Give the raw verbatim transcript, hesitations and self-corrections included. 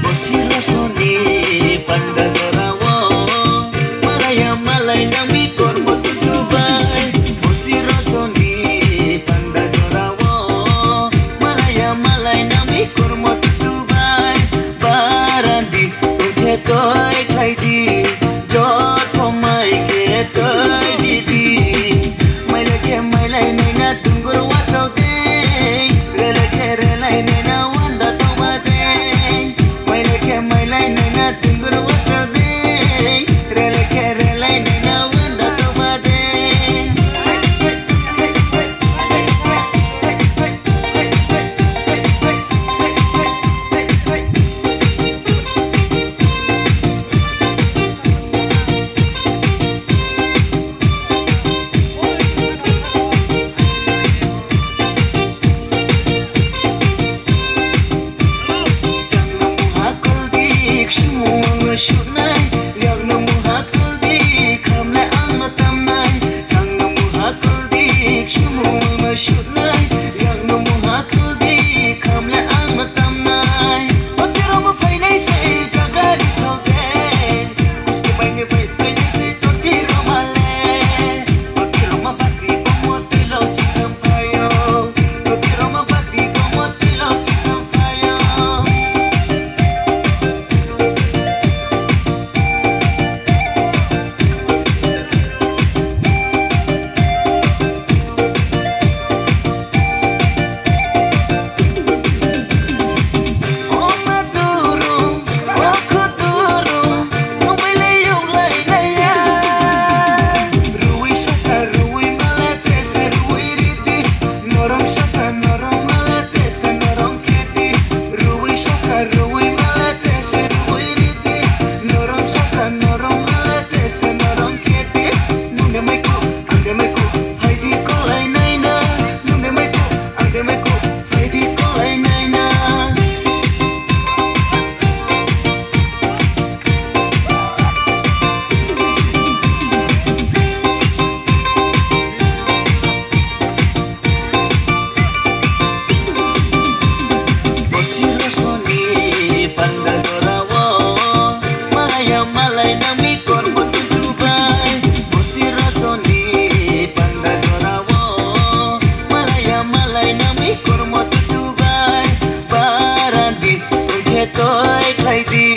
Bosi rosoni panda jorao, malaya malai nangmi kormo tutu bai. Bosi rosoni panda jorao, malaya malai nangmi kormo tutu bai. Barandi tongkhe toi khlaidi, joto mai khe toi bidi. Mailai khe mailai naina dungur wachau de, relai khe relai naina wanda toba de. Mailai khe mailai naina dungur wachau de, relai khe relai naina wanda toba de. Changno muha koldik, sumo angno sutnai. Yakno muha koldik, khamle angno tamnai. Changno muha koldik, sumo angno sutnai. Yakno muha koldik, khamle angno tamnai. Hotel rogo phainai se jaga risao de. Kuski baini bai phainai se toti romale. Toti roma bati bomo tilo chikam phaio. Toti roma bati bomo tilo chikam phaio. Nung de mai kuk, ang de mai kuk, phaidi kolai naina. Nung de mai kuk, ang de mai kuk, phaidi kolai naina. Bosi rosoni panda jorao, malaya malai nangmi kormo tutu bai. Bosi rosoni panda jorao, malaya malai nangmi kormo tutu bai. Barandi tongkhe toi khlaidi.